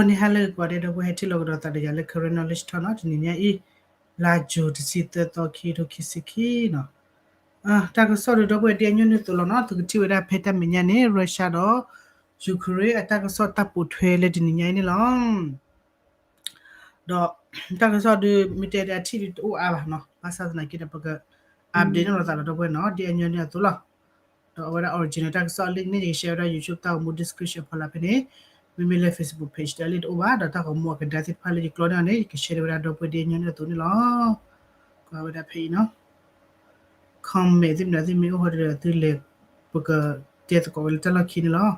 န့ၣ် ဟါလၢဂ့ၤကိးဂၤဒဲး ဒီပုၢ်ဝဲၢ်ဟဲထံၣ်လိာ်ကဒီးသးဒီးယၤလၢ Karen Knowledge Talk နီၤ, တနံၤညါအံၤ လါယူၤတဆံသၢသီ ခံကထိခံဆံခံနီၤ. တၢ်ကစီၣ်ဒီး ဒီပုၢ်ဝဲၢ် ဒ်အညီနုၢ်အသိးလီၤနီၤ, သုကထံၣ်ဝဲဒၣ်ဖဲတၢ်မဲာ်ညါန့ၣ် Russia ဒီး Ukraine အတၢ်ကစီၣ်တၢ်ပိာ်ထွဲလၢတနံၤညါအံၤန့ၣ်လီၤ. ဒီးတၢ်ကစီၣ်ဒုး မ့ၢ်တဲဒၣ်အထံၣ်ဒုးတအိၣ်အါဘၣ်နီၤ, ဘၣ်ဆၣ်သနာ်က့ဒီး ပက update န့ၢ်လိာ်သးလီၤ ဒီပုၢ်ဝဲၢ်နီၤ, ဒ်အညီနုၢ်အသိးလီၤ. ဒီးအဝဲဒၣ် original တၢ်ကစီၣ်အလံာ်န့ၣ် ယက share ဝဲဒၣ် YouTube တၢ်ဂီၤမူ description ဖီလာ်ဖဲန့ၣ်, မ့မ့ၢ်လၢ Facebook page ဒီးလံာ်တအိၣ်ဘၣ်, ဒီးတၢ်ဂီၤမူအကဒါသ့ၣ်တဖၣ်လၢယကျီန့ၢ်အီၤန့ၣ် ယက share ဝဲဒၣ် ဒီပုၢ်ဝဲၢ် ဒ်အညီနုၢ်အသိးန့ၣ်လီၤ. ကွၢ်ဝဲဒၣ်ဖဲအံၤနီၤ, comment သ့ၣ်မနုၤသ့ၣ်မ့ၢ်အိၣ်ဃီဒီး သုလဲၤ ပကတဲသကိးဝဲလၢတၢ်လီၢ်ခံန့ၣ်လီၤ.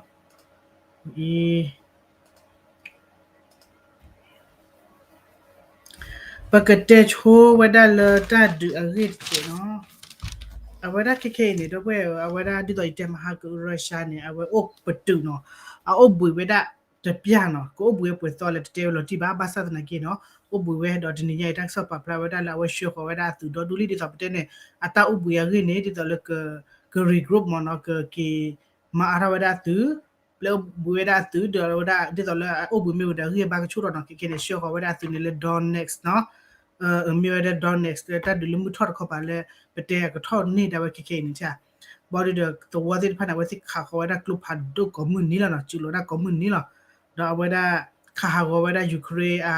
အံၤ ပကတဲဆိဝဲဒၣ်လၢတၢ်ဒုးအဂ့ၢ်တစဲးနီၤ. အဝဲဒၣ်ခဲခဲအံၤန့ၣ် ဒီပုၢ်ဝဲၢ် အဝဲဒၣ်ဒ်သိးယတဲမဟါက Russia န့ၣ် အဝဲအိၣ်ပတုာ်နီၤ, အအိၣ်ဘှံးဝဲဒၣ်တပျၢ်နီၤ, ကအိၣ်ဘှံးဝဲပှဲၤသီလဲၣ်တတဲဝဲလီၤတံၢ်ဘၣ်, ဘၣ်ဆၣ်သနာ်က့နီၤ, အိၣ်ဘှံးဝဲဒီးတနံၤညါအံၤ တၢ်ကစီၣ်ပာ်ဖျါဝဲဒၣ်လၢအဝဲဆှၢဃီၤဝဲဒၣ်အသုးဒီဒူၣ်လံ ဒ်သိးပတဲန့ၣ် အတၢ်အိၣ်ဘှံးအဂ့ၢ်န့ၣ် ဒ်သိးလၢက က regroup မ့ၢ်နီၤ, ကက့ၤမၤအါထီၣ်ဝဲဒၣ်အသုး ပျဲအိၣ်ဘှံးဝဲဒၣ်အသုးဒီးဝဲဒၣ် ဒ်သိးလၢအအိၣ်ဘှံးမ့ၢ်ဝံၤဒီးအဂံၢ်အဘါကဆူၣ်ထီၣ်နီၤ, ခဲခဲန့ၣ် ဆှၢဃီၤဝဲဒၣ်အသုးန့ၣ်လၢ Donetsk နီၤ, မ့ၢ်ဝဲဒၣ် Donetsk လၢတၢ်ဒုးလၢမုၢ်ထီၣ်တခီပၤလၢ ပတဲအကထီၣ်န့ၢ်ဒၣ်ဝဲခဲခဲအံၤန့ၣ် ဘၣ်ဒီးသဝီသ့ၣ်တဖၣ်န့ၣ် အဝဲသ့ၣ်ခးဃီၤဝဲဒၣ်ကျိဖးဒိၣ်ကိးမုၢ်နံၤလီၤနီၤ, စူးလီၤဒၣ်ကိးမုၢ်နံၤလီၤ. ဒီးအဝဲဒၣ်ခးဟးဂီၤဝဲဒၣ် Ukraine အ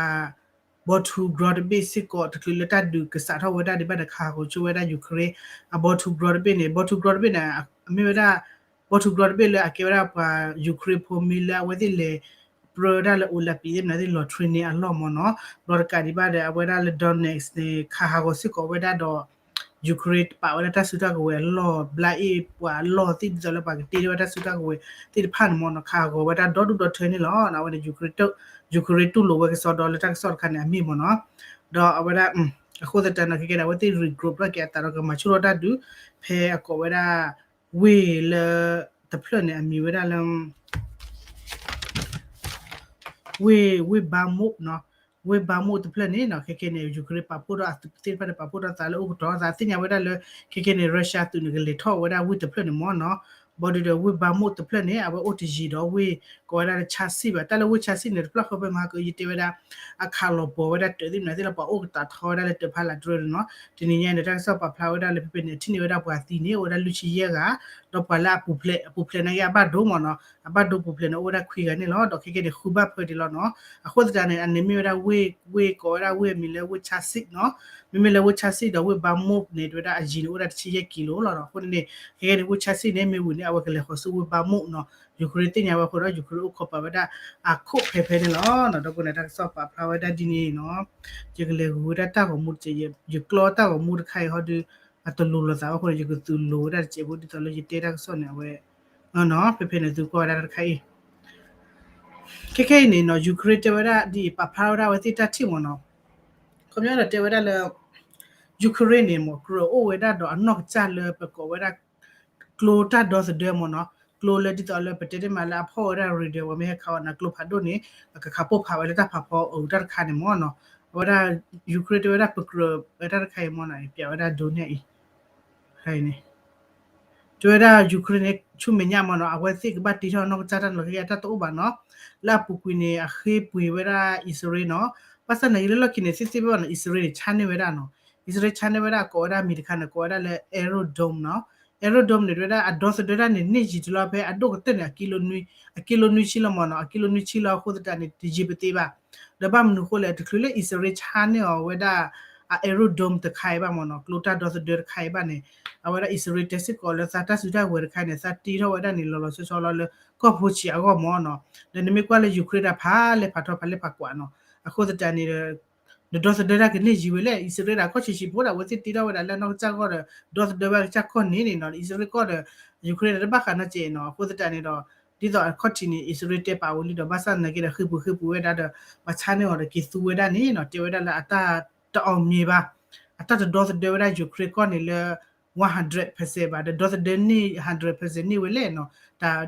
ဘီထူကြီတဘ့ၣ်စ့ၢ်ကီး တချုးလၢတၢ်ဒုးကစးထီၣ်ဝဲဒၣ်ဒံးဘၣ်ဒီး ခးဟးဂီၤဆိဝဲဒၣ် Ukraine အဘီထူကြီတဘ့ၣ်န့ၣ်, ဘီထူကြီတဘ့ၣ်န့ၣ် မ့ၢ်ဝဲဒၣ် ဘီထူကြီတဘ့ၣ်လၢအကဲဝဲဒၣ်ပှၤ Ukraine ဖိမ့ၢ်လၢအဝဲသ့ၣ်လဲၤ ပြၢဒၣ်လၢ Olympic သ့ၣ်မနုၤသ့ၣ် လီၤ training အလီၢ်မ့ၢ်နီၤ, ဘျီတကးဒံးဘၣ်ဒီး အဝဲဒၣ်လၢ Donetsk န့ၣ် ခးဟးဂီၤစ့ၢ်ကီးဝဲဒၣ်ဒီး Ukraine ပာ်ဝဲဒၣ်တၢ်စုတၢ်ကဝဲၤအလီၢ် ဘျါအ့ၣ်ပှၤအလီၢ်သ့ၣ် ဒ်သိးလၢပှၤကတ့ထီၣ်ဝဲတၢ်စုတၢ်ကဝဲၤသ့ၣ်တဖၣ်န့ၣ်မ့ၢ်နီၤ, ခးဟးဂီၤဝဲဒၣ်ဒီဒူၣ်ဒီထၢန့ၣ်လီၤ. အဝဲန့ၣ် Ukraine တူၢ်လိာ်ဝဲကစီဒီလၢတၢ်ကစီၣ်တခါန့ၣ် အမ့ၢ်မ့ၢ်နီၤ, ဒီးအဝဲဒၣ် အဃိသတးန့ၣ် ခဲကဲန့ၣ် အဝဲသ့ၣ် regroup ထီၣ်က့ၤအသးဒီးကမၤဆူၣ်ထီၣ်တၢ်ဒုး ဖဲအကိးဝဲဒၣ် ဝ့ၢ်လၢ တဖျၢၣ်န့ၣ် အမံၤဝဲဒၣ်လၢ ဝ့ၢ် ဝ့ၢ် Bakhmut နီၤ, ဝ့ၢ် Bakhmut တဖျၢၣ်န့ၣ်နီၤ, ခဲကဲန့ၣ် Ukraine ပာ်ဖှိၣ်ထီၣ်အသုးသ့ၣ်တဖၣ်န့ၣ် ပာ်ဖှိၣ်ထီၣ်သးလၢအိၣ်ကတီၤသးသ့ၣ်ညါဝဲဒၣ်လၢ ခဲကဲန့ၣ် Russia သုးန့ၣ် ကလဲၤထီၣ်ဝဲဒၣ်ဝ့ၢ်တဖျၢၣ်န့ၣ်မ့ၢ်နီၤ, ဘၣ်ဒီး ဝ့ၢ် Bakhmut တဖျၢၣ်န့ၣ် အဝဲအိၣ်တယံၤဒီးဝ့ၢ် ကိးဝဲဒၣ်လၢ Cherson ဘၣ်, တၢ်လၢဝ့ၢ် Cherson န့ၣ် တဖျၢၣ်ဃီဖဲမဟါကယတဲဝဲဒၣ် အခးလီၤပီၤဝဲဒၣ်တၢးသ့ၣ်မနုၤသ့ၣ်လၢပှၤအိၣ်ကတးထီဝဲဒၣ်လၢတၢးဖးလးတြၢန့ၣ်နီၤ, တနံၤညါန့ၣ် တၢ်ကစီၣ်ပာ်ဖျါဝဲဒၣ်လၢဖဲဖဲန့ၣ် အထံၣ်န့ၢ်ဝဲဒၣ်ပှၤသံန့ၣ် အိၣ်ဝဲဒၣ်လွံၢ်ဆံယဲၢ်ဂၤ, ဒီးပှၤလၢအပူၤဖျဲး အပူၤဖျဲးန့ၣ်က့ အဘၣ်ဒိမ့ၢ်နီၤ, အဘၣ်ဒိပူၤဖျဲးန့ၣ် အိၣ်ဝဲဒၣ်ခွံဂၤန့ၣ်လီၤ. ဒီးခဲကဲန့ၣ် ဃုဘၣ်ဖၢဒံးလီၤနီၤ, အဃိသတးန့ၣ် အန့ၣ်မ့ၢ်ဝဲဒၣ်ဝ့ၢ် ဝ့ၢ်ကိးဝဲဒၣ်ဝ့ၢ်အမံၤလၢဝ့ၢ် Cherson နီၤ, မ့မ့ၢ်လၢဝ့ၢ် Cherson ဒီးဝ့ၢ် Bakhmut န့ၣ် တဝဲဒၣ်အယံၤန့ၣ် အိၣ်ဝဲဒၣ်တဆံယဲၢ်ကံလိလီၤနီၤ, အဃိန့ၣ် ခဲကဲန့ၣ် ဝ့ၢ် Cherson န့ၣ် မ့ၢ်ဝံၤန့ၣ် အဝဲကလဲၤဃီၤဆူဝ့ၢ် Bakhmut နီၤ, Ukraine သ့ၣ်ညါဝဲအဃိဒီး Ukraine အိၣ်ခိးပာ်ဝဲဒၣ်အခိၣ်ဖဲဖဲန့ၣ်လီၤ. ဒီပုၢ်ဝဲၢ်န့ၣ် တၢ်ကစီၣ်ပာ်ဖျါဝဲဒၣ်ဒ်န့ၣ်နီၤ, ယကလဲၤဂုာ်ဝဲဒၣ်တၢ်ဂီၤမူတစဲး, ယကျီတၢ်ဂီၤမူတခါအံၤဟီဒီး အတလိၤလိာ်သးဘၣ်အဃိန့ၣ် ယကသုးလိာ်ဝဲဒၣ်တစဲးဖိ ဒ်သိးလၢယတဲတၢ်ကစီၣ်န့ၣ် အဝဲ နီၤ, ဖဲဖဲန့ၣ် သုကွၢ်ဝဲဒၣ်တခါအံၤ, ခဲခဲအံၤန့ၣ်နီၤ Ukraine တဲဝဲဒၣ်ဒ်အံၤ ပာ်ဖျါဝဲဒၣ်အဝဲသ့ၣ်တၢ်ထံၣ်မ့ၢ်နီၤ, ခီပညီဒီးတဲဝဲဒၣ်လၢ Ukraine န့ၣ်မ့ၢ် ကြၢးအိၣ်ဝဲဒၣ်ဒီးအနီၢ်ကစၢ်လၢပကိးဝဲဒၣ် ကျိတၢ်ဒီသဒၢမ့ၢ်နီၤ, ကျိလၢဒ်သိးလၢပတဲတ့ၢ်မးလၢအဖီၣ်ဝဲဒၣ် radar ဝဲမ့ၢ်ဟဲခးအီၤန့ၣ် ကျိဖးဒိၣ်န့ၣ် အကခးပိၢ်ဖးဝဲလၢတၢ်ဖးဖီအုးတၢ်တခါန့ၣ်မ့ၢ်နီၤ, အဝဲဒၣ် Ukraine တဲဝဲဒၣ်ပကြၢးဝဲတၢ်တခါအံၤမ့ၢ်နီၤ, ပျးဝဲဒၣ်ဒိန့ၣ်အံၤ တဲဝဲဒၣ် Ukraine န့ၣ် ဆူမဲာ်ညါမ့ၢ်နီၤ အဝဲသ့ၣ်ကဘၣ်တ့ထီၣ်နီၢ်ကစၢ်တၢ်နီၤ ခဲကဲအတၢ်တအိၣ်ဘၣ်နီၤ, လၢအပူၤကွံာ်န့ၣ် အဃ့ပှ့ၤဝဲဒၣ်အံၣ်စရ့လးနီၤ, ဘၣ်ဆၣ်သနာ်က့လၢလီၢ်ခံန့ၣ် သ့သ့ဘၣ်ဘၣ်နီၤ အံၣ်စရ့လးန့ၣ် ဆါန့ၢ်ဝဲဒၣ်နီၤ, အံၣ်စရ့လးဆါန့ၢ်ဝဲဒၣ် ကိးဝဲဒၣ်မံၤတခါန့ၣ် ကိးဝဲဒၣ်လၢ Iron Dome နီၤ, Iron Dome န့ၣ် တဲဝဲဒၣ်အဒီသဒၢတၢ်န့ၣ် န့ၢ်ယံၤတုၤလီၤဖဲအဒိၣ်ကတၢၢ်န့ၣ် အကံလိနွံဆံလီၤမ့ၢ်နီၤ, အကံလိနွံဆံလီၤအဃိသတးန့ၣ် တယံၤပသ့ဘၣ် ဒီးဘၣ်မနုၤအဃိလဲၣ် တချုးလၢအံၣ်စရ့လးဆါန့ၢ်အီၤဝဲဒၣ် အ Iron Dome တခါအံၤဘၣ်မ့ၢ်နီၤ, ကျိတၢ်ဒီသဒၢတခါအံၤဘၣ်န့ၣ်, အဝဲဒၣ်အံၣ်စရ့လးတဲစ့ၢ်ကီးလၢသးတၢ်စုတၢ်ဝဲၤတခါအံၤန့ၣ် သးတ့ထီၣ်ဝဲဒၣ်န့ၣ် လီၤလီၤဆီဆီလီၤလၢ ကီၢ်ဖိဆံးအဂီၢ်မ့ၢ်နီၤ, ဒီးနမ့ၢ်ကွၢ်လၢ Ukraine တၢ်ဖးလဲၢ်ဖးထီဖးလဲၢ်ဖးကွၢ်နီၤ, အဃိသတးန့ၣ်ဒီး နဒီသဒၢတၢ်ကန့ၢ်ယံၤဝဲလဲၣ်, အံၣ်စရ့လးဒီးကီၢ်ဆံးဆံးဖိဒီး အဝဲသ့ၣ်တ့ထီၣ်ဝဲဒၣ်လၢနီၢ်ကစၢ်ဂီၢ်ဒီး ဒီသဒၢဝဲကစၢ်ကီၢ်န့ၣ်န့ၣ်နီၤ, အံၣ်စရ့လးကီၢ်ဒီး Ukraine ဒီးတဘၣ်ဃးနီတစဲးနီၤ, အဃိသတးန့ၣ်ဒီး ဒ်သိးအခီၣ်ထံးန့ၣ် အံၣ်စရ့လးတဲပာ်ဝဲလံဒီး ဘၣ်ဆၣ်သနာ်က့ဒီး ဃ့ပှ့ၤဃ့ပှ့ၤဝဲဒၣ်ဒီး ဘၣ်ဆါန့ၢ်အီၤဒီးက့ၤသူဝဲဒၣ်န့ၣ်နီၤ, တဲဝဲဒၣ်လၢအတၢ်တအီၣ်မ့ၤဘၣ်, အတၢ်တဒီသဒၢဝဲဒၣ် Ukraine ကီၢ်န့ၣ်လၢ one hundred percent ဘၣ်, ဒီးဒီသဒၢန့ၢ် hundred percent န့ၢ်ဝဲလဲၣ်နီၤ, တၢ်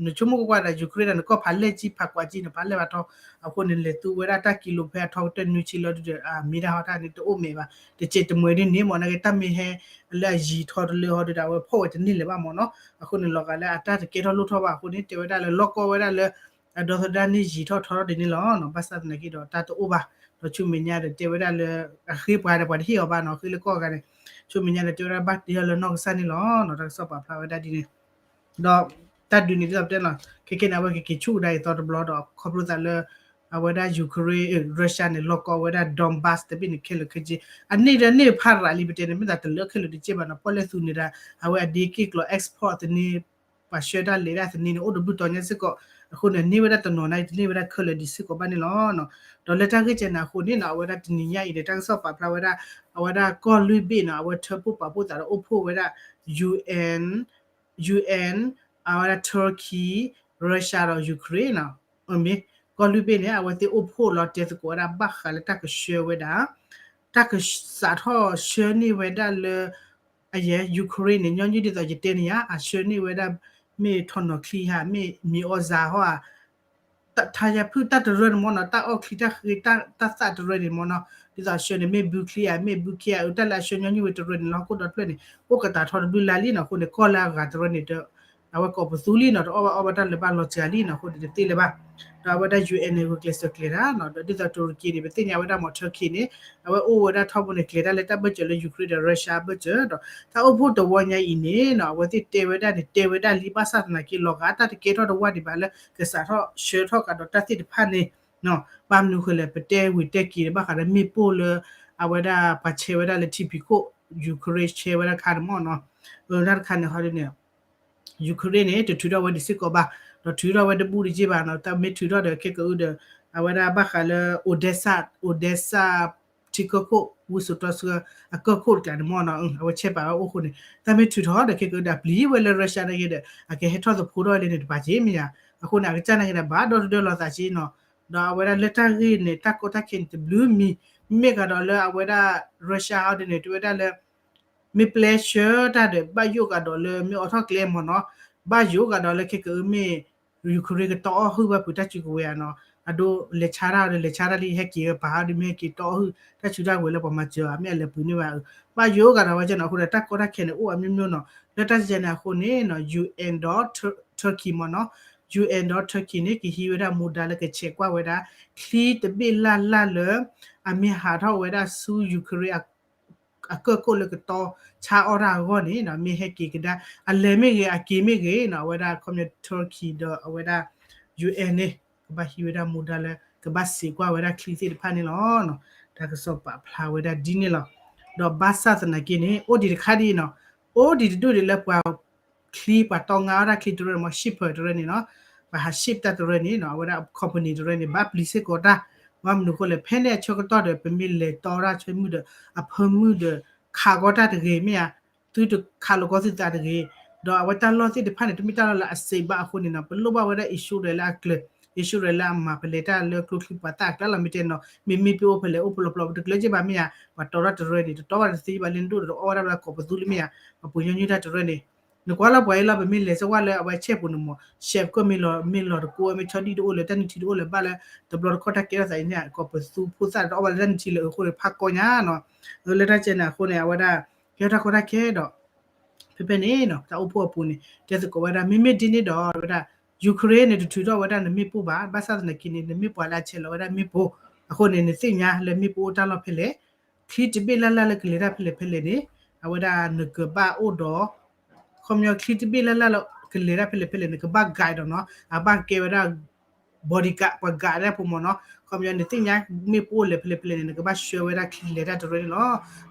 နဆိကမိၣ်ကွၢ်ကွၢ်ဒီး Ukraine ဒီးနကီၢ်ဖးလဲၢ်ကံ ဖးကွၢ်ကံ နဖးလဲၢ်ဖးထီ, အဃိန့ၣ် လဲၤသူဝဲဒၣ်တၢ်ကံလိဖဲအထီကတၢၢ်နွံဆံလီၤဒုဒီး အမ့ၢ်ဒၣ်ဟီတၢ်န့ၣ် တအိၣ်မဲာ်ဘၣ်, တစဲးတမှဲၤဒ်န့ၣ်မ့ၢ်နီၤ, ကဲတၢ်မ့ၢ်ဟဲလၢအယံၤထီတလၢဟီဒုဒီး အဝဲဖီၣ်ဝဲတန့ၢ်လၢၤဘၣ်မ့ၢ်နီၤ, အဃိန့ၣ် လီၤဂာ်လၢအတၢ်တကဲထီၣ်လိၣ်ထီၣ်ဘၣ်အဃိန့ၣ် တဲဝဲဒၣ်လၢလီၢ်ကီဝဲဒၣ်လၢ အဒီသဒၢန့ၢ်ယံာ်ထီၣ်ထီထီၣ်ဒ်န့ၣ်လီၤနီၤ. ဘၣ်ဆၣ်သနာ်က့ဒီးတၢ်တအိၣ်ဘၣ်, ဒီးဆူမဲာ်ညါဒီးတဲဝဲဒၣ်လၢ အဃ့ပှၤဒီးပှၤတဟ့ၣ်အီၤဘၣ်နီၤ, ဃ့လၢကီၢ်ဂၤန့ၣ်, ဆူမဲာ်ညါဒီးတဲဝဲဒၣ် ဘၣ်တ့ထီၣ်လၢနီၢ်ကစၢ်န့ၣ်လီၤနီၤ. တၢ်ကစီၣ်ပာ်ဖျါဝဲဒၣ်ဒ်န့ၣ် ဒီးတၢ်ဒုးန့ၣ်ဒ်သိးပတဲလီၤ, ခဲကနံၣ်န့ၣ် အဝဲကက့ၤဆူၣ်ကဒါအသီတဘျီဒီး ခီဖျိသးလၢ အဝဲဒၣ် Ukraine, Russia န့ၣ် လီၤကီဝဲဒၣ် Donbas တဘ့ၣ်န့ၣ် ခဲလၢာ်ခဲဆ့, အန့ၣ်ဒီးန့ၢ်ဖးရးလံ ပတဲန့ၣ် မ့ၢ်သးတလၢခဲလၢာ်တက့ၢ်ဘၣ်နီၤ, ပီၣ်လဲၣ်သူန့ၣ်ဒီး အဝဲအဒ့က့ၢ်ကျီၤ export သန့, ပှၤဆှၢတၢ်လဲၤဒၣ်သန့န့ၣ် အိၣ်တဘျုးတီၤညါစ့ၢ်ကီး, အဃိန့ၣ် န့ၢ်ဝဲဒၣ်တနီၤန့ၣ် တန့ၢ်ဝဲဒၣ်ခဲလၢာ်ဒံးစ့ၢ်ကီးဘၣ်န့ၣ်လီၤ. ဒီးလၢတၢ်ဂ့ၢ်ကဲန့ၣ်အဃိန့ၣ်နီၤ, အဝဲဒၣ်တနံၤညါအံၤန့ၣ် တၢ်ကစီၣ်ပာ်ဖျါဝဲဒၣ် အဝဲဒၣ်ကီၢ်လွံၢ်ဘ့ၣ်နီၤ, အဝဲထၢဖှိၣ်ပာ်ဖှိၣ်သးဒီးအိၣ်ဖှိၣ်ဝဲဒၣ် UN, UN, အဝဲဒၣ် Turkey, Russia ဒီး Ukraine နီၤ, မ့ၢ် ကီၢ်လွံၢ်ဘ့ၣ်န့ၣ် အဝဲသ့ၣ်အိၣ်ဖှိၣ်လီၤတဲသကိးဝဲဒၣ် ဘၣ်ဃးလၢတၢ်ကဆှၢဝဲဒၣ်, တၢ်ကစးထီၣ်ဆှၢန့ၢ်ဝဲဒၣ်လၢ အယဲ Ukraine န့ၣ် ညီနုၢ်ဒ်သိးယတဲန့ၣ်ယါ, အဆှၢန့ၢ်ဝဲဒၣ် မ့ၢ်ထီၣ်နီၤချံဧါ, မ့ၢ်မံၤအီၣ်စၢဟီဧါ, ထါယၤဖုၣ်တၢ်တရၢန့ၣ်မ့ၢ်နီၤ, တၢ်အီၣ်ချံတၢ်ဃ့တၢ်သၣ်တရၢန့ၣ်မ့ၢ်နီၤ, ဒ်သိးအဆှၢန့ၣ် မ့ၢ်ဘုချံဧါ, မ့ၢ်ဘုခ့ဧါ, အတၢ်လၢအဆှၢညီနုၢ်ဝဲတရၢန့ၣ်လၢဟီၣ်ခိၣ်ဒီတဖျၢၣ်န့ၣ် အိၣ်ကတၢ်ထီတဘျုးလါလံနီၤ, အဃိန့ၣ် ကီၢ်လၢအဂၤတရၢန့ၣ် အဝဲကိးပသူလံနီၤ, တအီၣ်ဘၣ်အီၣ်ဘၣ်တၢ်လၢၤဘၣ်လီၤစှၤလံနီၤ, အဃိန့ၣ် တသ့လၢၤဘၣ်. ဒီးအဝဲဒၣ် UN န့ၣ် ဂုာ်ကျဲးစၢးကျဲၤတၢ်နီၤ, ဒီးဒ်သိး Turkey န့ၣ် ပသ့ၣ်ညါဝဲဒၣ်မ့ၢ် Turkey န့ၣ် အဝဲအိၣ်ဝဲဒၣ်ထီဘိန့ၣ် ကျဲၤတၢ်လၢတၢ်ဘၢၣ်စၢၤလၢ Ukraine ဒီး Russia ဘၢၣ်စၢၤဒီး တၢ်အိၣ်ဖှိၣ်တဝီညါအံၤန့ၣ်နီၤ, အဝဲသ့ၣ်တဲဝဲဒၣ်န့ၣ် တဲဝဲဒၣ်လံ ဘၣ်ဆၣ်သနာ်က့ လီၤဂာ်တၢ်တကဲထီၣ်တဝၢ်ဒံးဘၣ်လၢ ကစးထီၣ်ဆှၢထီၣ်ကဒီးတၢ်သ့ၣ်တဖၣ်န့ၣ် ဘၣ်မနုၤဃိလဲၣ် ပတဲဝံၤတဲက့ၤဒီး ဘၣ်ဃးဒီးမ့ၣ်ပိၢ်လၢ အဝဲဒၣ်ပှၤဆဲးဝဲဒၣ်လၢထံဖံးခိၣ် Ukraine ဆဲးဝဲဒၣ်ခါန့ၣ်မ့ၢ်နီၤ, တၢ်တခါန့ၣ်ဟီဒ်န့ၣ် Ukraine န့ၣ် တထုးထီၣ်ဝဲဒံးစ့ၢ်ကီးဘၣ်, ဒီးထုးထီၣ်ဝဲတဘူၣ်တယ့ၢ်ဘၣ်နီၤ, တၢ်မ့ၢ်ထုးထီၣ်ဒီးခဲကအုဒီး အဝဲဒၣ်ဘၣ်ဃးလၢ Odesa, Odesa ထံကီၢ်ခိၣ် ဝံစိာ်တီဆှၢ အကီၢ်ခိၣ်တကျါန့ၣ်မ့ၢ်နီၤ, အဝဲဆဲးပာ်ဝဲအိၣ်ဃိန့ၣ် တၢ်မ့ၢ်ထုးထီၣ်ဒီးခဲကအုဒီး အပျံၤဝဲလၢ Russia န့ၣ်ဂ့ၤဒီး အကဟဲထီၣ်သဖှိထီၣ်လၢန့ၣ်တပာ်က့ၤမ့ၢ်ဧါ, အဃိန့ၣ် အကစၢ်န့ၣ်ဂ့ၤဒီး ဘၣ်ဒီတဒၢလီၤသးက့နီၤ, ဒီးအဝဲဒၣ်လၢတၢ်ဂ့ၢ်န့ၣ် တၢ်ကီတၢ်ခဲန့ၣ်တဘျုးမံၤ, မ့ၢ်ဂ့ၤဒီးလၢအဝဲဒၣ် Russia ဟီဒ်န့ၣ် တဲဝဲဒၣ်လၢ မ့ၢ်ပျဲဆှၢတၢ်ဒီး ဘၣ်ယိၣ်ကဒီးလၢမ့ၢ်အိးထီၣ်ကျဲမ့ၢ်နီၤ, ဘၣ်ယိၣ်ကဒီးလၢခဲကအုမ့ၢ် Ukraine ကတီအီၣ်ဟုၣ်ဘၣ်ဖုးတၢ်စုကဝဲၤဧါနီၤ, အဒိလဲၤဆါတၢ်ဒီးလဲၤဆါတၢ်လံ ဟဲက့ၤဝဲပာ်ဟီဒ်မ့ၢ်ဟဲက့ၤတီအီၣ်ဟုၣ် တၢ်စုတၢ်ကဝဲၤလၢပှၤမၤစၢၤဧါ မ့ၢ်အလဲၤပှ့ၤန့ၢ်ဘၣ်, ဘၣ်ယိၣ်ကဒီးဝဲကဲနီၤ, အဃိဒီးတၢ်ကီတၢ်ခဲန့ၣ် အိၣ်အမျိုးမျိုးနီၤ, လၢတၢ်စဲန့ၣ်အဃိန့ၣ်နီၤ UN ဒီး Turkey မ့ၢ်နီၤ, UN ဒီး Turkey န့ၣ် ကဟံးဝဲဒၣ်မူဒါလၢကဆဲးကွၢ်ဝဲဒၣ် ချံတဘ့ၣ်လၢ်လၢ်လၢ အမ့ၢ်ဟးထီၣ်ဝဲဒၣ်ဆူ Ukraine အကၢၢ်ခိၣ်လၢကတီဆါအီၣ်တၢ်အဂီၢ်န့ၣ်နီၤ, မ့ၢ်ဟဲက့ၤကဒါ အလဲၤမ့ၢ်ဂ့ၤ အက့ၤမ့ၢ်ဂ့ၤနီၤ, အဝဲဒၣ်ခီပညီ Turkey ဒီးအဝဲဒၣ် UN န့ၣ် ကဘၣ်ဟံးဝဲဒၣ်မူဒါလၢ ကဘၣ်စဲးကွၢ်ဝဲဒၣ်ချံသ့ၣ်တဖၣ်န့ၣ်လီၤ. တၢ်ကစီၣ်ပာ်ဖျါဝဲဒၣ်ဒ်န့ၣ်လီၤ. ဒီးဘၣ်ဆၣ်သနာ်က့န့ၣ် အိၣ်ဒံးတခါဒ်အံၤနီၤ, အိၣ်ဒံးတဒူၣ်ဒံးလၢပှၤ ချံပှၤတီငါအီၣ်တၢ်ချံတရၢန့ၣ်မ့ၢ် shipper တရၢန့ၣ်နီၤ, ပှၤဟး ship တၢ်တရၢန့ၣ်နီၤ, အဝဲဒၣ် company တရၢန့ၣ် ဘၣ်ပျံၤစ့ၢ်ကီးတၢ်, ဘၣ်မနုၤအဃိလဲၣ် ဖဲန့ၣ်အဆၢကတီၢ်ဒီး ပမ့ၢ်လဲၤတီတၢ်ဆၢမုၢ်ဒီး အဖၢမုၢ်ဒီး ခးကီတၢ်တဂ့ၤမ့ၢ်ဧါ, သုတခးလိာ်ကီသုသးတဂ့ၤ, ဒီးအဝဲတၢ်လီၢ်သ့ၣ်တဖၣ်န့ၣ် တမ့ၢ်တၢ်လီၢ်လၢအ safe ဘၣ်အဃိန့ၣ်နီၤ, ပလိၣ်ဘၣ်ဝဲဒၣ် insurance လၢအကျၢၤ, insurance လၢအမၤပလဲၤတၢ်လၢကျိချံပှၤသၣ်အကျါလီၤ. မ့ၢ်တဲနီၤ မ့မ့ၢ်ပအိၣ်ဖဲလဲၣ် အိၣ်ဖဲလဲၣ်ဖဲလဲၣ် ပတကျၢၤက့ဘၣ်မ့ၢ်ဧါ, ပှၤတီတၢ်တရၢန့ၣ် တတီဘၣ်တသ့ဘၣ်လၢနဒိၣ်ဒီးတအီၣ်ဝဲဒၣ်လၢကိးပသူလံမ့ၢ်ဧါ, ပှၤပှ့ၤညီနုၢ်တၢ်တရၢန့ၣ် နကွၢ်လီၤပှၤအံၤလီၤ ပမ့ၢ်လဲၤစ့ၢ်ကီးလၢအဝဲဆဲးပူၤန့ၣ်မ့ၢ် chef ကီၢ်မ့ၢ်လီၤ မ့ၢ်လီၤတကိးဝဲမ့ၢ်ဆီဒံၣ်တအိၣ်လၢတၢ်နုၢ်ထံတအိၣ်လၢၤဘၣ်လၢ တဘျီတခီၣ်တၢ်ကဲထီၣ်သးအံၤန့ၣ် ကိးပသူဖိသၣ်တအီၣ်ဘၣ်လၢတၢ်နုၢ်ထံလၢၤအဃိန့ၣ် ဖးကီညါနီၤ, လၢတၢ်ကဲန့ၣ်အဃိန့ၣ် အဝဲဒၣ် ကဲထီၣ်တၢ်ကီတၢ်ခဲဒီး ဖဲဖဲန့ၣ်နီၤ တၢ်အိၣ်ဖှိၣ်အပူၤန့ၣ် တဲသကိးဝဲဒၣ် မ့မ့ၢ်ဒ်န့ၣ်ဒီး ဝဲဒၣ် Ukraine န့ၣ် တထုးထီၣ်ဝဲဒၣ်နမ့ၣ်ပိၢ်ဘၣ်, ဘၣ်ဆၣ်သနာ်က့န့ၣ် နမ့ၢ်ပှၤလၢအဆဲးလီၤဝဲဒၣ်မ့ၣ်ပိၢ်, အဃိန့ၣ် နသ့ၣ်ညါလၢမ့ၣ်ပိၢ်အိၣ်တၢ်လီၢ်ဖဲလဲၣ်, ချံတဘ့ၣ်လၢ်လၢ်လၢကလဲၤတၢ်ဖဲလဲၣ်ဖဲလဲၣ်န့ၣ် အဝဲဒၣ်နကဘၣ်အိၣ်ဒီး ခီပညီချံတဘ့ၣ်လၢ်လၢ်လၢကလဲၤတၢ်ဖဲလဲၣ်ဖဲလဲၣ်န့ၣ် ကဘၣ် guide ဒီးနီၤ အဘၣ်ကဲဝဲဒၣ် bodyguard ပှၤ guide ဒၣ်ဖိမ့ၢ်နီၤ, ခီပညီနသ့ၣ်ညါမ့ၣ်ပိၢ်အိၣ်လဲၤဖဲလဲၣ်ဖဲလဲၣ်န့ၣ် နကဘၣ်ဆှၢဝဲဒၣ်ချံလဲၤတၢ်တရၢန့ၣ်လီၤ.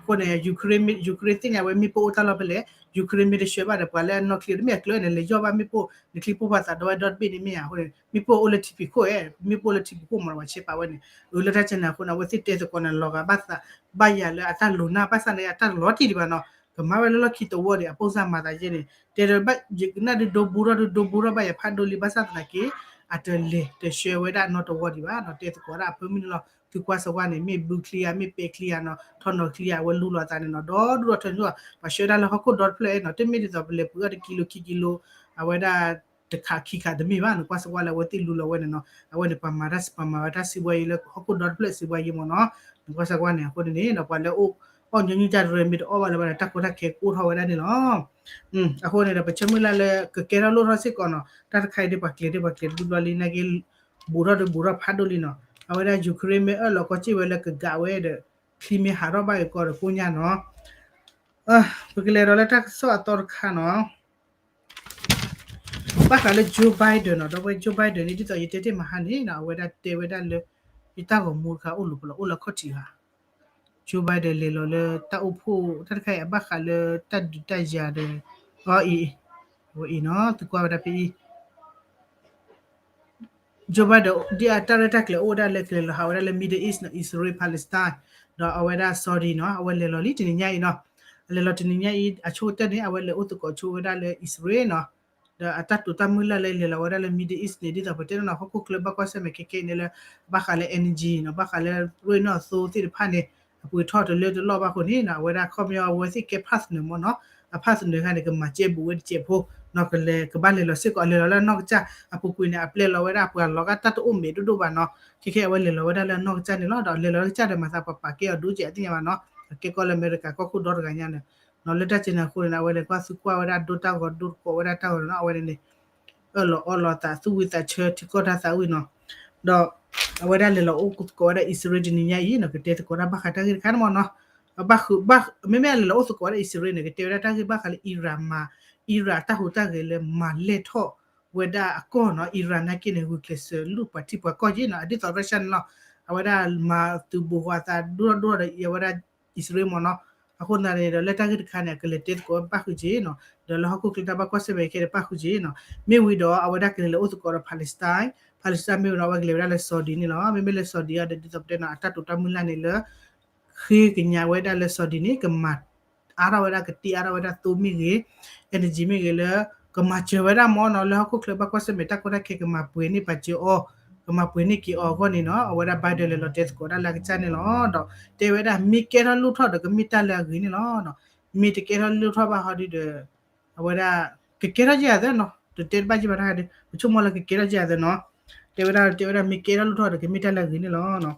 အဃိန့ၣ် Ukraine မ့ၢ် Ukraine သ့ၣ်ညါဝဲမ့ၣ်ပိၢ်အိၣ်တၢ်လီၢ်ဖဲလဲၣ် Ukraine မ့ၢ်တဆှၢဘၣ်ဒီး ပှၤလၢအနီၣ်ချံတမ့ၢ်အကျၢၤန့ၣ် လဲၤယီၢ်ဘၣ်မ့ၣ်ပိၢ် နချံပိၢ်ဖးသးဒီဝဲဒီတဘ့ၣ်န့ၣ်မ့ၢ်ဧါ. အဃိန့ၣ် မ့ၣ်ပိၢ်အိၣ်လၢထံဖံးခိၣ်ဧါ မ့ၣ်ပိၢ်လၢထံဖံးခိၣ်မ့ၢ်နီၤ ပှၤဆဲးပာ်ဝဲန့ၣ် အၢ လၢတၢ်ကဲန့ၣ်အဃိန့ၣ် အဝဲသ့ၣ်တဲသကိးန့ၣ် လီၤဂာ်ဘၣ်သး ဘၣ်ယၤလၢအတၢ်လိၤနၢ် ဘၣ်ဆၣ်န့ၣ် အတၢ်တလီၤတံၢ်ဒံးဘၣ်နီၤ, ကမၤဝဲလၢလီၢ်ခံတဝီဒံး အပိၢ်စၢ်မၤသးယဲန့ၣ် တဲဒီးဘၣ်ယကနၣ်ဒုးဒိဘူးထီၣ်ဒုးဒိဘူးထီၣ်ဘၣ်ယၤဖးဒိၣ်လံ ဘၣ်ဆၣ်သနာ်က့ အတလဲၤတဆှၢဝဲဒၣ်နီတဝီဒံးဘၣ်နီၤ, တဲသကိးဒၣ်အဖၢမုၢ်န့ၣ်လီၤ. သုကွၢ်စ့ၢ်ကီးန့ၣ် မ့ၢ်ဘုချံဧါ မ့ၢ်ပဲချံဧါနီၤ ထီၣ်နီၤချံဧါ အဝဲလူလီၤအသးန့ၣ်နီၤ ဒီဒူၣ်ဒီထၢန့ၣ် ပှၤဆှၢဒၣ်လၢဟီၣ်ခိၣ်ဒီတဖျၢၣ်နီၤ တမ့ၢ်ဒ်သိးပလဲၤပှ့ၤအီၣ်တကံလိခံကံလိ အဝဲဒၣ် တခးခံခးတမ့ၢ်ဘၣ် နကွၢ်စ့ၢ်ကီးလၢအဝဲသ့ၣ်လူလီၤဝဲန့ၣ်နီၤ, အဝဲန့ၣ် ပှၤမၤတၢ် ပှၤမၤဝဲတၢ်စံးဘှါယံၤလၢဟီၣ်ခိၣ်ဒီတဖျၢၣ်စံးဘှါယံၤမ့ၢ်နီၤ, နကွၢ်စ့ၢ်ကီးန့ၣ် အဃိန့ၣ်နီၤ ပှၤလၢအီၣ်ညီနုၢ်တၢ်တရၢမ့ၢ်တအီၣ်ဘၣ်လၢၤဘၣ်ဒီး တၢ်ကီတၢ်ခဲကအိၣ်ထီၣ်ဝဲဒၣ်န့ၣ်လီၤ. အဃိန့ၣ်ဒီး ပဆၢမုၢ်လၢ်လၢကကဲထီၣ်လိၣ်ထီၣ်စ့ၢ်ကီးနီၤ တၢ်တခါအံၤဒ်ပှၤကျဲၤဒ်ပှၤကျဲၤတဒူၣ်ဘျီလံ နာ်က့ ဘူးထီၣ်ဒီးဘူးထီၣ်ဖးဒိၣ်လံနီၤ. အဝဲဒၣ် Ukraine မ့ၢ်အၢၣ်လီၤကီၢ်စ့ၢ်ဝဲလၢကကးဝဲဒီး ချံမ့ၢ်ဟးထီၣ်ဘၣ်က့ၤကီးဒီးကိညါနီၤ. ပကလဲၤဒီးလၢတၢ်ကစီၣ်အသီတခါနီၤ. ဘၣ်ဃးလၢ Joe Biden နီၤ, ဒီပုၢ်ဝဲၢ် Joe Biden န့ၣ် ဒ်သိးယတဲတ့ၢ်မဟါန့ၣ်နီၤ, အဝဲဒၣ်တဲဝဲဒၣ်လၢ ယတၢ်ဂီၤမူတခါအိၣ်လီၤပလီၤ အိၣ်လၢခီၣ်ထံးဧါ. Joe Biden လဲၤလီၤလၢတၢ်အိၣ်ဖှိၣ် တၢ်တခါအံၤ အဘၣ်ဃးလၢတၢ်ဒုးတၢ်ယၤဒီး အီအံၤ ဝဲအံၤနီၤ, သုကွၢ်ဝဲဒၣ်ဖဲအံၤ Joe Biden ဒ်အတၢ်ရဲၣ်တၢ်ကျဲၤအိၣ်ဝဲဒၣ်လၢကလဲၤလီၤဟးဝဲဒၣ်လၢ Middle East နီၤ, Israel Palestine ဒီးအဝဲဒၣ် Saudi နီၤ, အဝဲလဲၤလီၤလံတနံၤညါအံၤနီၤ. အလဲၤလီၤတနံၤညါအံၤ အဆိကတၢၢ်န့ၣ် အဝဲလဲၤအိၣ်သကိးဆိဝဲဒၣ်လၢ Israel နီၤ, ဒီးအတၢ်တိာ်တၢ်မုၢ်လၢ်လၢလဲၤလီၤဝဲဒၣ်လၢ Middle East န့ၣ် ဒ်သိးပတဲန့ၣ်နီၤ, ဟီၣ်ခိၣ်ချၢဘၣ်ကွၢ်ဆၢၣ်မဲာ်ခဲခဲအံၤန့ၣ်လၢ ဘၣ်ဃးလၢ energy နီၤ, ဘၣ်ဃးလၢရ့ၣ်နီၣ်သိသ့ၣ်တဖၣ်န့ၣ် အပှ့ၤထီၣ်တလၢတလီၢ်ဘၣ်အဃိန့ၣ်နီၤ, အဝဲဒၣ်ခီပညီအဝဲသ့ၣ်ကဲ partner မ့ၢ်နီၤ, အ partner ခါန့ၣ် ကမၤစဲဘူးဝဲတစဲးဖိနီၤ, ကလဲၤကဘၣ်လဲၤလီၤစ့ၢ်ကီး အလဲၤလီၤလၢအနီၢ်ကစၢ်အပူၤကွံာ်န့ၣ် အပျဲလီၤဝဲဒၣ်ပှၤလီၤဂာ်တၢ်တအိၣ်မဲာ်ဒိၣ်ဒိၣ်ဘၣ်နီၤ, ခဲခဲအဝဲလဲၤလီၤဝဲဒၣ်လၢအနီၢ်ကစၢ်န့ၣ်လီၤ. ဒီးလဲၤလီၤလၢကစၢ်ဒီးမၤသးပှၤပာ်ကဲအီၤဒိၣ်ကဲးအသ့ၣ်ညါဘၣ်နီၤ, အကဲကီၢ်လၢအမဲရကၤကီၢ်ခိၣ်ဒီတဂၤညါန့ၣ်နီၤ, လၢတၢ်စဲးန့ၣ်အဃိန့ၣ် အဝဲလဲၤကွၢ်သံကွၢ်ဝဲဒၣ်ဒိတၢ်ဂီၤဒိသကိးဝဲဒၣ်တၢ်ဂီၤန့ၣ်နီၤ, အဝဲန့ၣ်န့ၣ် အၢၣ်လီၤအီလီၤသးသူၣ်ဝံသးဆၢထံကီၢ်တၢ်သးဝံၣ်နီၤ, ဒီးအဝဲဒၣ်လဲၤလီၤအိၣ်သကိးဝဲဒၣ် Israel တနံၤညါအံၤနီၤ, ကတဲသကိးတၢ်ဘၣ်ဃးတၢ်ဂ့ၢ်တခါန့ၣ်မ့ၢ်နီၤ, ဘၣ်ဃုာ်ဘၣ် မ့မ့ၢ်အလဲၤလီၤအိၣ်သကိးဝဲဒၣ် Israel န့ၣ် ကတဲဝဲဒၣ်တၢ်ဂ့ၢ်ဘၣ်ဃးလၢ Iran မၤ Iran တၢ်ဟူးတၢ်ဂဲၤလၢမၤလဲၢ်ထီၣ်ဝဲဒၣ်အကီၢ်နီၤ, Iran နာ်က့န့ၣ် ဂုာ်ကျဲးစၢးလူၢ်ပှၤထံပှၤကီၢ်က့နီၤ, အဒ်သိး Russia န့ၣ်လီၤ, အဝဲဒၣ်မၤသုးဘူးဃီၤအသးဒိၣ်ထီၣ်ဒိၣ်ထီၣ်ဒီးအဝဲဒၣ် Israel မ့ၢ်နီၤ, အဃိသတးန့ၣ်ဒီးလၢတၢ်ဂ့ၢ်တခါန့ၣ် အကလဲၤတဲသကိးဘၣ်ဃုာ်က့နီၤ, ဒီးလၢဟီၣ်ခိၣ်ချၢတၢ်ဘၣ်ကွၢ်ဆၢၣ်မဲာ်ခဲအံၤဘၣ်ဃုာ်က့နီၤ, မ့ၢ်ဝံၤဒီးအဝဲဒၣ်ကလဲၤလၢအိၣ်သကိးဒီး Palestine, Palestine မ့ၢ်ဝံၤဒီးအဝဲကလဲၤဝဲဒၣ်လၢ Saudi န့ၣ်လီၤ, မ့မ့ၢ်လၢ Saudi အံၤဒီးဒ်သိးပတဲနီၤ အတၢ်တိာ်တၢ်မုၢ်လၢ်န့ၣ်လၢ ဃ့ကညးဝဲဒၣ်လၢ Saudi န့ၣ် ကမၤအါထီၣ်ဝဲဒၣ် ကတံၢ်အါထီၣ်ဝဲဒၣ်သိမ့ၢ်ဂ့ၤ, energy မ့ၢ်ဂ့ၤလၢ ကမၤစၢၤဝဲဒၣ်မ့ၢ်နီၤ, လၢဟီၣ်ခိၣ်ချၢဘၣ်ကွၢ်ဆၢၣ်မဲာ်တၢ်ကီတၢ်ခဲ ကမၤပှဲၤန့ၢ်ပာ်စၢၤအီၤ, ကမၤပှဲၤန့ၢ်က့ၤအီၤအဂီၢ်န့ၣ်နီၤ, အဝဲဒၣ် Biden လဲၤလီၤတဲသကိးဒၣ်လၢအကစၢ်န့ၣ်လီၤ, ဒီးတဲဝဲဒၣ်မ့ၢ်ကဲထီၣ်လိၣ်ထီၣ်ဒီးကမ့ၢ်တၢ်လၢအဂ့ၤန့ၣ်လီၤ, မ့ၢ်တကဲထီၣ်လိၣ်ထီၣ်ဘၣ်ဟီဒုဒီး အဝဲဒၣ် ကကဲထီၣ်ယဲၢ်အသၢနီၤ, တတဲတဘၣ်ယဲၢ်ဘၣ်တခါဒီး ပဆိကမိၣ်လၢကကဲထီၣ်ယဲၢ်အသၢနီၤ, တဲဝဲဒၣ် တဲဝဲဒၣ်မ့ၢ်ကဲထီၣ်လိၣ်ထီၣ်ဒီးကမ့ၢ်တၢ်လၢအဂ့ၤန့ၣ်လီၤ.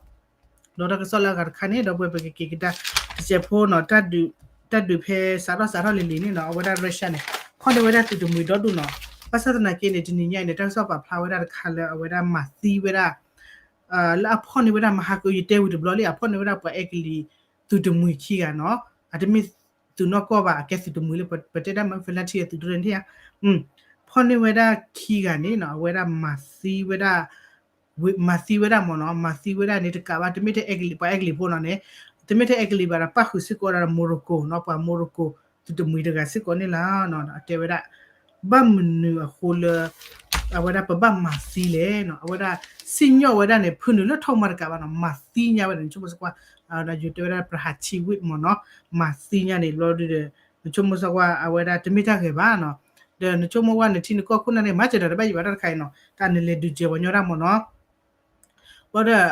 ဒီးတၢ်ကစီၣ်လၢအဂၤတခါန့ၣ် ဒီပုၢ်ဝဲၢ်ပကက့ၤကဒါ တစဲးဖိနီၤ, တၢ်ဒုးဖဲစးထီၣ်စးထီၣ်လံၤလံၤန့ၣ်နီၤ, အဝဲဒၣ် Russia န့ၣ် ဖီၣ်န့ၢ်ဝဲဒၣ်သုးတမှံၤဒီဒူၣ်နီၤ, ဘၣ်ဆၣ်သနာ်က့န့ၣ် တနံၤညါအံၤန့ၣ် တၢ်ကစီၣ်ပာ်ဖျါဝဲဒၣ်တခါလၢအဝဲဒၣ်မၤသံဝဲဒၣ် လၢအဖီၣ်န့ၢ်ဝဲဒၣ်မဟါကယတဲဝံၤတဘျီလံ အဖီၣ်န့ၢ်ဝဲဒၣ်ပှၤအဲကလံးသုးတမှံၤခံဂၤနီၤ, အတမ့ၢ်သုးနီၢ်ကီၢ်ဘၣ် အကဲသုးတမှံၤလၢပတဲဒၣ်မ့ၢ် ဖဲလၢထံၣ်အသုးတရၢန့ၣ်ဧါ, ဖီၣ်န့ၢ်ဝဲဒၣ်ခံဂၤန့ၣ်နီၤ, အဝဲဒၣ်မၤသံဝဲဒၣ် မၤသံဝဲဒၣ်မ့ၢ်နီၤ, မၤသံဝဲဒၣ်န့ၣ်တကးဘၣ် တမ့ၢ်ထဲပှၤအဲကလံးဖိနီၤန့ၣ်, တမ့ၢ်ထဲအဲကလံးဘၣ်ဒီး ပၣ်ဃုာ်စ့ၢ်ကီးဝဲဒၣ် Morocco နီၤ, ပှၤ Morocco သုးတမှံၤတဂၤစ့ၢ်ကီးန့ၣ်လီၤ. အတဲဝဲဒၣ် ဘၣ်မနုၤအဃိလၢ အဝဲဒၣ်ပဘၣ်မၤသံလဲၣ်နီၤ, အဝဲဒၣ်စံၣ်ညီၣ်ဝဲဒၣ်န့ၣ် ဖုနုာ်လၢထီၣ်မၤတကးဘၣ်နီၤ, မၤသံညါဝဲဒၣ် နဆိကမိၣ်စ့ၢ်ကီး ယတဲဝဲဒၣ် ပှၤဟးဆံဝ့ၣ်မ့ၢ်နီၤ, မၤသံညါန့ၣ်ဘျီဒုဒီး နဆိကမိၣ်စ့ၢ်ကီး အဝဲဒၣ်တမ့ၢ်တၢ်ဂဲၤဘၣ်နီၤ, ဒီးနဆိကမိၣ်ဝဲနထံနကီၢ်ခိၣ်နၢ်န့ၣ် မၤစၢၤဒီးတဘၣ်ယံၤဘၣ်တၢ်တခါအံၤနီၤ, တၢ်နလဲၤဒုးစဲးပှၤညီဒၣ်မ့ၢ်နီၤ ဘၣ်ဒီး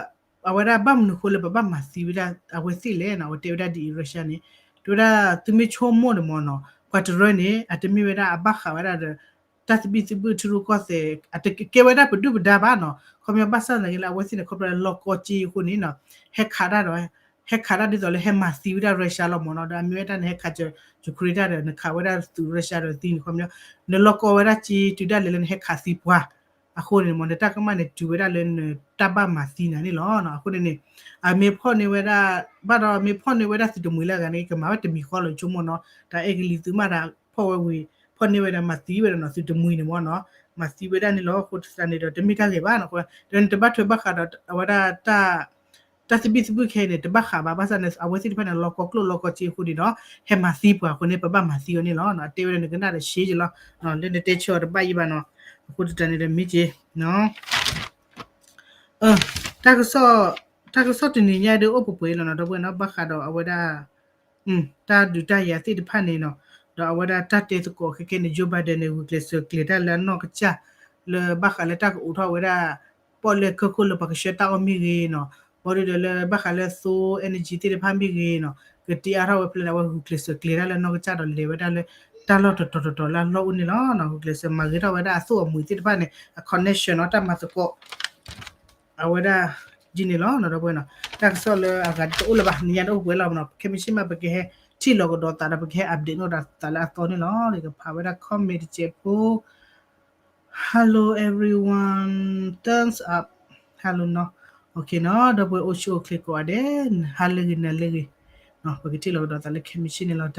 အဝဲဒၣ်ဘၣ်မနုၤအဃိလၢပဘၣ်မၤသံဝဲဒၣ်အဝဲသ့ၣ်လဲၣ်နီၤ, အဝဲတဲဝဲဒၣ်ဒ်အံၤ Russia န့ၣ်, တဲဝဲဒၣ်သုမ့ၢ်ဆိကမိၣ်န့ၣ်မ့ၢ်နီၤ, ပှၤတရၢန့ၣ် အတမ့ၢ်ဝဲဒၣ်အဘၣ်ဃးဝဲဒၣ်ဒီး တၢ်သဘံၣ်သဘုၣ်ထံရူၢ်ကီၢ်သဲး အတကဲဝဲဒၣ်ပဒုၣ်ပဒါဘၣ်နီၤ, ခီပညီဘၣ်ဆၣ်သနာ်က့လၢအဝဲသ့ၣ်န့ၣ် ခီဖျိလၢလီၢ်ကီၢ်စ့အဃိန့ၣ်နီၤ, ဟဲခးတၢ်ဒီး ဟဲခးတၢ်ဒ်သိးလၢဟဲမၤသံဝဲဒၣ် Russia လီၤမ့ၢ်နီၤ, ဒီးအမ့ၢ်ဝဲတၢ်န့ၣ် ဟဲခးစၢၤ Ukraine တၢ်ဒီး နခးဝဲဒၣ်သုး Russia ဒီးသံန့ၣ် ခီပညီ နလီၢ်ကီၢ်ဝဲဒၣ်စ့တုၤဒၣ်လဲာ်လၢနဟဲခးသံပှၤ အဃိန့ၣ်မ့ၢ် နတၢ်ကမၣ်န့ၣ် တုၤဝဲဒၣ်လၢနတၢ်ဘၣ်မၤသံနၤန့ၣ်လီၤ. အဃိန့ၣ်န့ၣ် အမ့ၢ်ဖီၣ်န့ၢ်ဝဲဒၣ် ဘၣ်ဒီးမ့ၢ်ဖီၣ်န့ၢ်ဝဲဒၣ်သုးတမှံၤလၢအဂၤန့ၣ် ကမၤဝဲတမံၤဃီလီၤ ဆိကမိၣ်နီၤ, တၢ်အဲကလံးသုးမးတၢ်ဖီၣ်ဝဲဝံၤ ဖီၣ်န့ၢ်ဝဲဒၣ်မၤသံဝဲဒၣ်နီၤ သုးတမှံၤန့ၣ်မ့ၢ်နီၤ, မၤသံဝဲဒၣ်န့ၣ်လီၤ. အဃိသတးန့ၣ်ဒီး တမ့ၢ်တၢ်ဂဲၤဘၣ်နီၤ, ဒီးနတဘၣ်ထွဲဘၣ်ဃးဒီး အဝဲဒၣ် တၢ်သဘံၣ်သဘုၣ်ခဲအံၤန့ၣ် တဘၣ်ဃးဘၣ်, ဘၣ်ဆၣ်န့ၣ် အဝဲသ့ၣ်တဖၣ်န့ၣ် လီၢ်ကီၢ်ကျိၣ်လီၢ်ကီၢ်စ့အဃိန့ၣ်ဒီး ဟဲမၤသံပှၤအဃိန့ၣ် ပဘၣ်မၤသံအီၤန့ၣ်လီၤ. အတဲဝဲဒၣ်နကနၣ်ဒီးရှဲယလီၤ, လၢနတဲဆၢအီၤတဘၣ်ယံၤဘၣ်နီၤ, အဃိသတးန့ၣ်ဒီးမ့ၢ်က့ၤ တၢ်ကစီၣ်တနံၤညါဒ်အိၣ်ပှဲၤပှဲၤလီၤနီၤ ဒီပုၢ်ဝဲၢ်နီၤ, ဘၣ်ဃးဒီးအဝဲဒၣ် တၢ်ဒုးတၢ်ယၤသ့ၣ်တဖၣ်န့ၣ်နီၤ, ဒီးအဝဲဒၣ်တၢ်တဲသကိးခဲကဲန့ၣ် Joe Biden န့ၣ် ဂုာ်ကျဲးစၢးကျဲၤတၢ်လၢအနီၢ်ကစၢ် လၢဘၣ်ဃးလၢတၢ်ကအိးထီၣ်ဝဲဒၣ် ပီၣ်လဲၣ်ကၢၢ်ခိၣ်လၢပှၤကဆှၢတၢ်အီၣ်မ့ၢ်ဂ့ၤနီၤ, ဘၣ်ဒီးလၢဘၣ်ဃးလၢသိ energy သ့ၣ်တဖၣ်မ့ၢ်ဂ့ၤနီၤ, ကတံၢ်အါထီၣ်ဝဲဖဲလဲၣ်န့ၣ် အဝဲဂုာ်ကျဲးစၢးကျဲၤတၢ်လၢနီၢ်ကစၢ်ဒီးလဲၤဝဲဒၣ်လၢ တၢ်လီၢ်တတီၤတတီၤလၢအလီၢ်အိၣ်န့ၣ်လီၤ. ဂုာ်ကျဲးစၢးမၤဂ့ၤထီၣ်ဝဲဒၣ်အသိၣ်အမှံၤသ့ၣ်တဖၣ်န့ၣ် အ connection နီၤ တၢ်မၤသကိး အဝဲဒၣ်ဒ်န့ၣ်လီၤ ဒီပုၢ်ဝဲၢ်နီၤ, တၢ်ကစီၣ်လၢအဂၤတအိၣ်လၢၤဘၣ် နံၤညါတအိၣ်ပှဲၤလီၤနီၤ, ခဲမုၢ်ဆ့ၣ်မး ပကဟဲထံၣ်လီၤကဒီးသးဒီး ပကဟဲ update နီၣ်ဒီးသးလၢအသီန့ၣ်လီၤ. ယကဖးဝဲဒၣ် comment တစဲးဖိ Hello everyone, thumbs up. တၢ်ဘျုးဒိၣ်မးလၢနဟဲက့ၤဟါလီၤနီၤ, နီၤ ဒီပုၢ်ဝဲၢ်အိၣ်ဆူၣ်အိၣ်ချ့ကိးဂၤဒဲး ဟါလၢဂ့ၤနၤလၢဂ့ၤ, ပကထံၣ်လိာ်ကဒီးသးလၢခဲမုၢ်ဆ့ၣ်န့ၣ်လီၤ.